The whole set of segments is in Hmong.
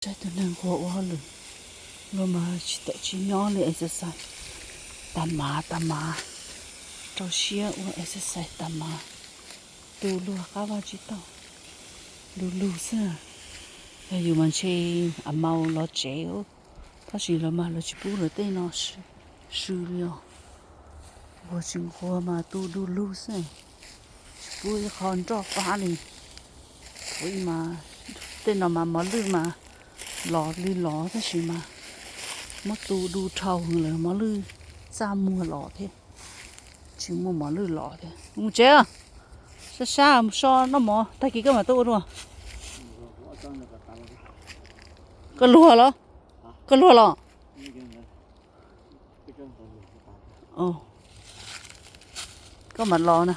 Saib tus neeg nquag ua hauj lwm, luag mas tsis tawm tsis nyob li, exercise tas mas tas mas, rau siab ua exercise tas mas, tu luag qab vaj tsib taug, du lug xwb. Yog yus mas ntshe a mau los tsev, tab sis lawv mas lawv tsis pub lawv tej no swb li os. Nquag tsis nquag mas tu du lug xwb, tsis pub ib qho nroj qab li. Ua mas tej no mas mos lwj mas los li los tab sis mas muab tu du dhau heev lawm, mos lwj txaj muag los thiab, tsis muaj mos lwj los thiab. Mus tsev, sab sab mus so noj mov, tag kis koj mam tuaj ua dua. Koj luag los? Koj luag los? Koj mam los na.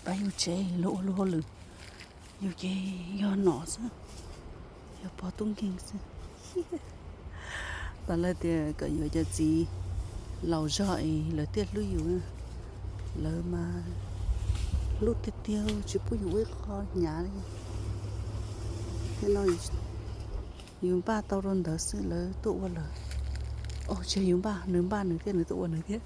Pab yus tsev los ua lub hauj lwm, yus ces yog nom xwb, yog pog tub nkeeg xwb. Tam lawv tias kom yuav cov txiv laus zog es lawv thiaj hlub yus, lawv mas hlub tiag tiag tsis pub yus ua ib qho hnyav li. Thiab no yus npaj tau rau ntawd xwb lawv tuaj ua lawv. Au, tsis yog yus npaj, nws npaj nws thiab nws tuaj ua nws thiab.